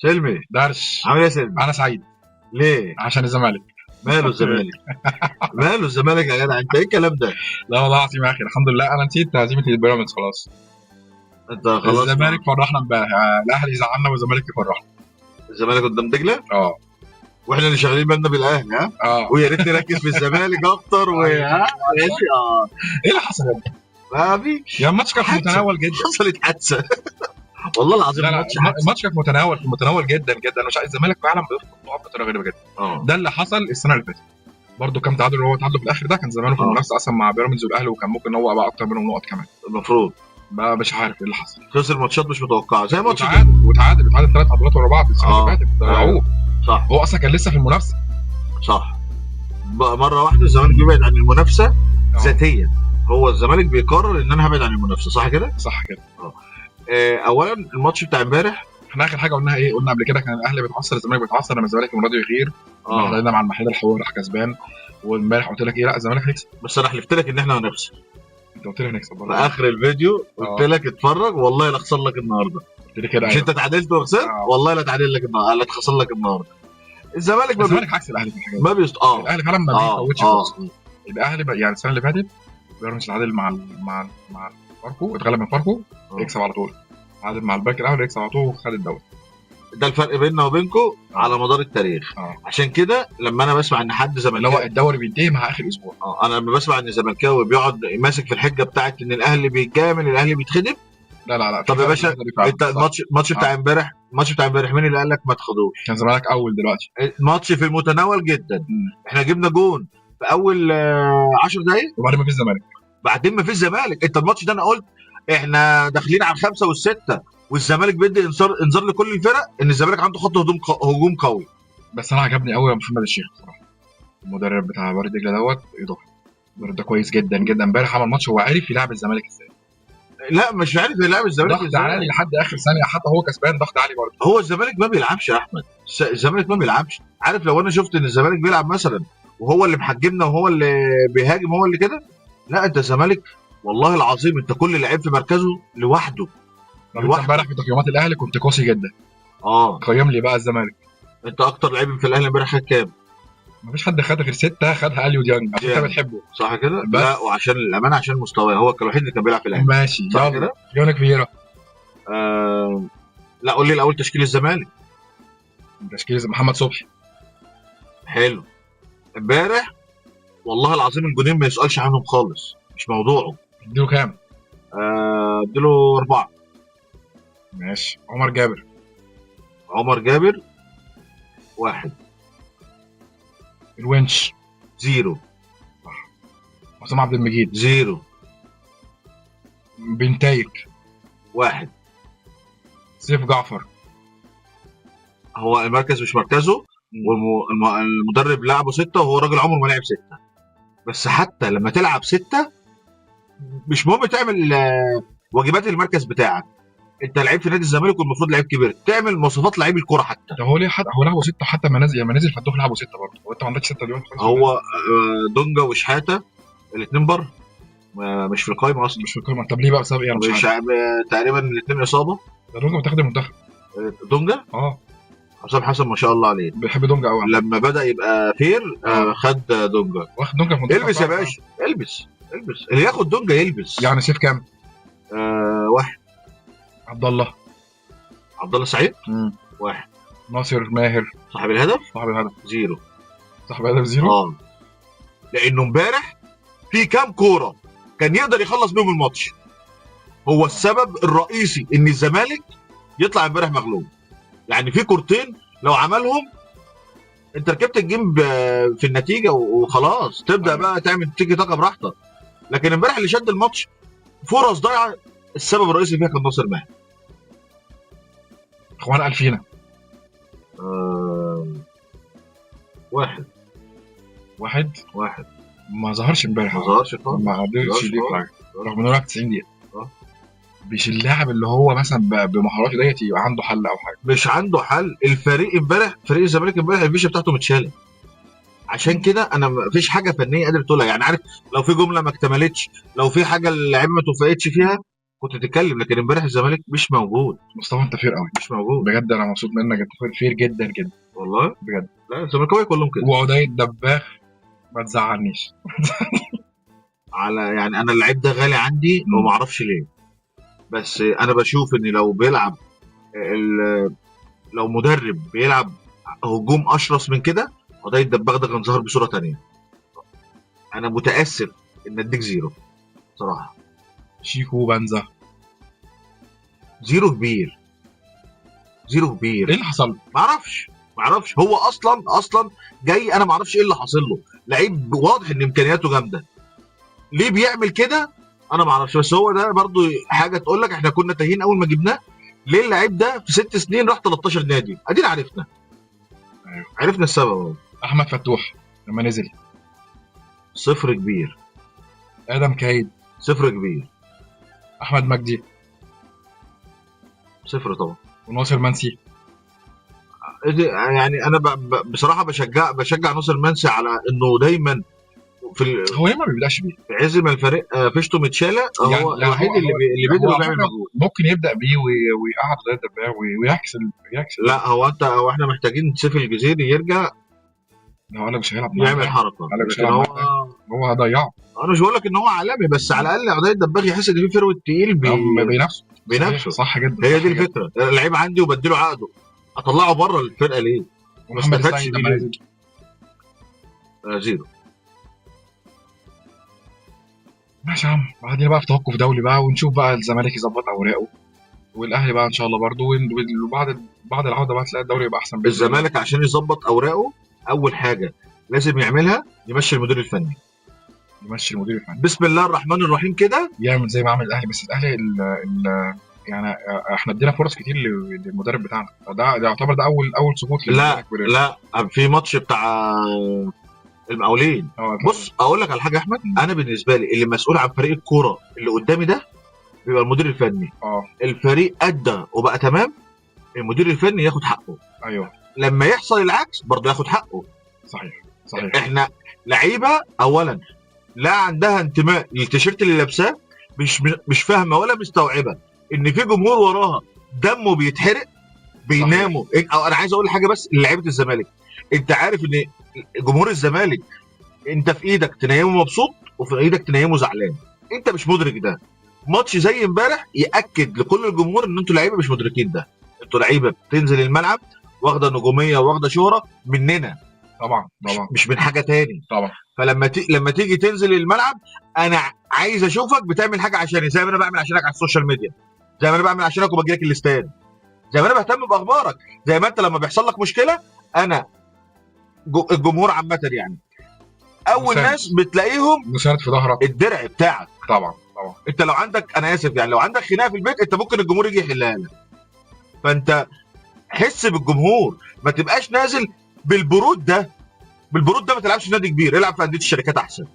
سلمي. درش. عامل ايه يا سلمي؟ انا سعيد. ليه؟ عشان الزمالك. ماله الزمالك؟ ماله الزمالك يا جدع؟ انت ايه الكلام ده؟ لا والله العظيم يا اخي، الحمد لله انا نسيت هزيمة البيراميدز خلاص. انت خلاص الزمالك فرحنا امبارح، الاهلي زعلنا والزمالك يفرحنا. الزمالك قدام دجله؟ اه. واحنا اللي شغالين بالنا بالاهلي، ها؟ اه. ويا ريت نركز في الزمالك اكتر و ها؟ ماشي. اه. ايه اللي حصل يا ابني؟ ما فيش. يا الماتش كان في حادثة. متناول جدا. حصلت حادثه والله العظيم. لا لا، الماتش حادثه. الماتش كان في متناول، في متناول جدا جدا. مش عايز الزمالك فعلا بيفقد نقط بطريقة غريبة جدا. اه. ده اللي حصل السنة اللي فاتت برضه، كام تعادل اللي هو تعادله في الاخر ده كان زمانه في المنافسة اصلا مع بيراميدز والاهلي، وكان ممكن هو بقى اكتر منهم نقط كمان. المفروض بقى مش عارف ايه اللي حصل. خسر ماتشات مش متوقعه زي ماتش وتعادل ثلاث عضلات ورا بعض السنة اللي فاتت ضيعوه. صح. هو اصلا كان لسه في المنافسة. صح. بقى مرة واحدة الزمالك بيبعد عن المنافسة ذاتيا. هو الزمالك بيقرر ان انا هبعد عن المنافسة، صح كده؟ صح كده. اولا الماتش بتاع امبارح احنا اخر حاجة قلناها ايه؟ قلنا قبل كده كان الاهلي بيتعثر، الزمالك بيتعثر، لما الزمالك المرة دي يغير. احنا مع المحل الحوار راح كسبان. وامبارح قلت لك ايه؟ لا الزمالك هيكسب. بس انا حلفت لك ان احنا هنخسر. انت قلت لي هنكسب في اخر الفيديو قلت لك اتفرج والله لا اخسر لك النهارده. قلت لي كده. مش انت اتعادلت وخسرت؟ والله لا اتعادل لك النهارده، لا اتخسر لك النهارده. الزمالك ما الزمالك عكس الاهلي في الحاجات ما بيست الاهلي فعلا ما بيفوتش فرص. الاهلي يعني السنة اللي فاتت بيراميدز اتعادل مع مع مع فاركو، اتغلب من فاركو يكسب على طول، تعادل مع البنك الاهلي يكسب على طول وخد الدوري. ده الفرق بيننا وبينكم على مدار التاريخ. عشان كده لما انا بسمع ان حد زملكاوي اللي هو الدوري بينتهي مع اخر اسبوع، انا لما بسمع ان زملكاوي بيقعد ماسك في الحجة بتاعت ان الاهلي بيتجامل، الاهلي بيتخدم. لا لا لا. طب يا باشا انت الماتش بتاع امبارح، الماتش بتاع امبارح مين اللي قال لك ما تاخدوش؟ كان زمالك اول دلوقتي. الماتش في المتناول جدا. احنا جبنا جون في اول 10 دقايق وبعدين ما فيش زمالك. بعدين ما فيش زمالك. انت الماتش ده انا قلت احنا داخلين على 5 وال6 والزمالك بيدي انذار لكل الفرق ان الزمالك عنده خط هجوم قوي. بس انا عجبني قوي يا محمد الشيخ بصراحة، المدرب بتاع وادي دجله دوت اضافه. المدرب ده كويس جدا جدا. امبارح عمل ماتش، هو عارف يلعب الزمالك ازاي. لا مش عارف يلعب الزمالك ضغط عالي لحد اخر ثانية، حتى هو كسبان ضغط عالي برضه. هو الزمالك ما بيلعبش يا احمد، الزمالك ما بيلعبش. عارف لو انا شفت ان الزمالك بيلعب مثلا وهو اللي محجمنا وهو اللي بيهاجم هو اللي كده، لا انت الزمالك والله العظيم انت كل لعيب في مركزه لوحده. انت امبارح في تقييمات الاهلي كنت قاسي جدا. قيم لي بقى الزمالك. انت اكتر لعيب في الاهلي امبارح خد كام؟ مفيش حد خد غير 6، خدها اليو ديانج عشان انت بتحبه صح كده؟ لا وعشان الامانة عشان مستواه، هو كان الوحيد اللي كان بيلعب في الاهلي. ماشي صح كده؟ جونك فييرا. لا قول لي الاول تشكيل الزمالك. تشكيل محمد صبحي حلو. امبارح والله العظيم الجونين ما يسالش عنهم خالص، مش موضوعه. اديله كام؟ اديله 4. ماشي. عمر جابر. عمر جابر 1. الونش 0. صح. حسام عبد المجيد 0. بنتايك 1. سيف جعفر. هو المركز مش مركزه، والمدرب لعبه 6 وهو راجل عمره ما لعب 6. بس حتى لما تلعب 6 مش مهم تعمل واجبات المركز بتاعك. انت لعيب في نادي الزمالك والمفروض لعيب كبير تعمل مواصفات لعيب الكورة حتى. ده هو ليه حد هو لعبه 6 حتى ما نزل، لما نزل فتوح لعبه 6 برضه. هو انت ما عندكش 6 دلوقتي خالص. هو دونجا وشحاته الاثنين بره، مش في القايمة اصلا. مش في القايمة. طب ليه بقى؟ بسبب ايه؟ مش عارف. تقريبا الاثنين اصابه. ده دونجا بتاخد المنتخب. دونجا حسام حسن ما شاء الله عليه، بيحب دونجا قوي. لما بدا يبقى fair خد دونجا. واخد دونجا في المنتخب. البس يا باشا، البس البس. اللي ياخد دونجا يلبس. يعني سيف كام؟ 1. عبد الله. عبد الله سعيد 1. ناصر ماهر صاحب الهدف. صاحب الهدف 0. صاحب الهدف 0. لانه امبارح في كام كورة كان يقدر يخلص بيهم الماتش. هو السبب الرئيسي ان الزمالك يطلع امبارح مغلوب. يعني في كورتين لو عملهم انت ركبت ال game في النتيجة وخلاص تبدا بقى تعمل تيجي طاقة براحتك. لكن امبارح اللي شد الماتش فرص ضايعة، السبب الرئيسي فيها كان ناصر ماهر. اخوان الفينا 1. 1 1. ما ظهرش امبارح. ما ظهرش خالص، ما قدرش يضيف حاجة رغم انه لعب 90 دقيقة. مش اللاعب اللي هو مثلا بمهاراته ديت يبقى عنده حل او حاجة. مش عنده حل. الفريق امبارح، فريق الزمالك امبارح الفيشه بتاعته متشاله. عشان كده انا ما فيش حاجة فنية قادر تقولها. يعني عارف لو في جملة ما اكتملتش، لو في حاجة اللعيبة ما توفقتش فيها، كنت تتكلم، لكن امبارح الزمالك مش موجود. مصطفى انت fair قوي مش موجود بجد، انا مبسوط منك، انت fair جدا جدا والله بجد. لا الزملكاويه كلهم كده. وعدي الدباغ ما تزعلنيش على يعني انا اللعيب ده غالي عندي وما اعرفش ليه، بس انا بشوف ان لو بيلعب لو مدرب بيلعب هجوم اشرس من كده، عدي الدباغ ده كان ظهر بصورة ثانية. انا متاسف ان اديك zero صراحة. شيكو بنزا zero كبير، zero كبير. ايه اللي حصل؟ معرفش هو اصلا جاي، انا معرفش ايه اللي حاصل له. لعيب واضح ان امكانياته جامدة، ليه بيعمل كده انا معرفش. بس هو ده برضو حاجة تقول لك احنا كنا تاهين اول ما جبناه. ليه اللعيب ده في 6 سنين راح 13 نادي؟ ادينا عرفنا. أيوه. عرفنا السبب. احمد فتوح لما نزل صفر كبير. ادم كايد صفر كبير. احمد مجدي صفر طبعا. وناصر منسي. يعني انا بصراحة بشجع ناصر منسي على انه دايما في هو ليه ما بيبداش بيه؟ في عز ما الفريق فيشتو متشاله، هو يعني الوحيد اللي بيقدر بيعمل مجهود. ممكن يبدا بيه ويقعد غير دباغ ويعكس يعكس. لا هو احنا محتاجين سيف الجزيري يرجع. هو انا مش هيلعب يعمل حركة، هو هضيعه. انا مش بقول لك ان هو عالمي، بس على الاقل عدي الدباغ يحس ان في forward تقيل بينافسه بنفسه. صح جدا، هي دي الفكرة. اللعيب عندي وبديله عقده، اطلعه بره الفرقة ليه؟ ما استفادش بيه. zero. ماشي يا عم، بعدين بقى في توقف دولي بقى، ونشوف بقى الزمالك يظبط اوراقه، والاهلي بقى ان شاء الله برضه، وبعد العودة بقى تلاقي الدوري يبقى احسن. الزمالك عشان يظبط اوراقه اول حاجة لازم يعملها يمشي المدير الفني. يمشي المدير الفني بسم الله الرحمن الرحيم كده، يعمل زي ما عمل الاهلي. بس الاهلي يعني احنا ادينا فرص كتير للمدرب بتاعنا، ده يعتبر ده اول سقوط. لا لا، في ماتش بتاع المقاولين. بص اقول لك على حاجة يا احمد، انا بالنسبة لي اللي مسؤول عن فريق الكورة اللي قدامي ده بيبقى المدير الفني. الفريق ادى وبقى تمام، المدير الفني ياخد حقه. ايوه، لما يحصل العكس برضه ياخد حقه. صحيح صحيح. احنا لعيبة اولا لا عندها انتماء للتيشيرت اللي لابساه، مش فاهمه ولا مستوعبة ان في جمهور وراها دمه بيتحرق، بيناموا. او انا عايز اقول حاجة بس لعيبة الزمالك، انت عارف ان جمهور الزمالك انت في ايدك تنيمه مبسوط وفي ايدك تنيمه زعلان، انت مش مدرك ده. ماتش زي امبارح ياكد لكل الجمهور ان انتوا لعيبة مش مدركين ده. انتوا لعيبة بتنزل الملعب واخده نجوميه واخده شهره مننا طبعا طبعا، مش من حاجة تاني طبعا. فلما لما تيجي تنزل الملعب انا عايز اشوفك بتعمل حاجة عشاني، زي ما انا بعمل عشانك على ال social media، زي ما انا بعمل عشانك وبجي لك الاستاد، زي ما انا بهتم باخبارك، زي ما انت لما بيحصل لك مشكلة انا الجمهور عامة يعني اول ناس بتلاقيهم مساند في ظهرك، الدرع بتاعك. طبعا طبعا. انت لو عندك، انا اسف يعني، لو عندك خناقه في البيت انت ممكن الجمهور يجي يحلها لك. فانت حس بالجمهور، ما تبقاش نازل بالبرود ده. بالبرود ده ما تلعبش في نادي كبير، العب في اندية الشركات احسن.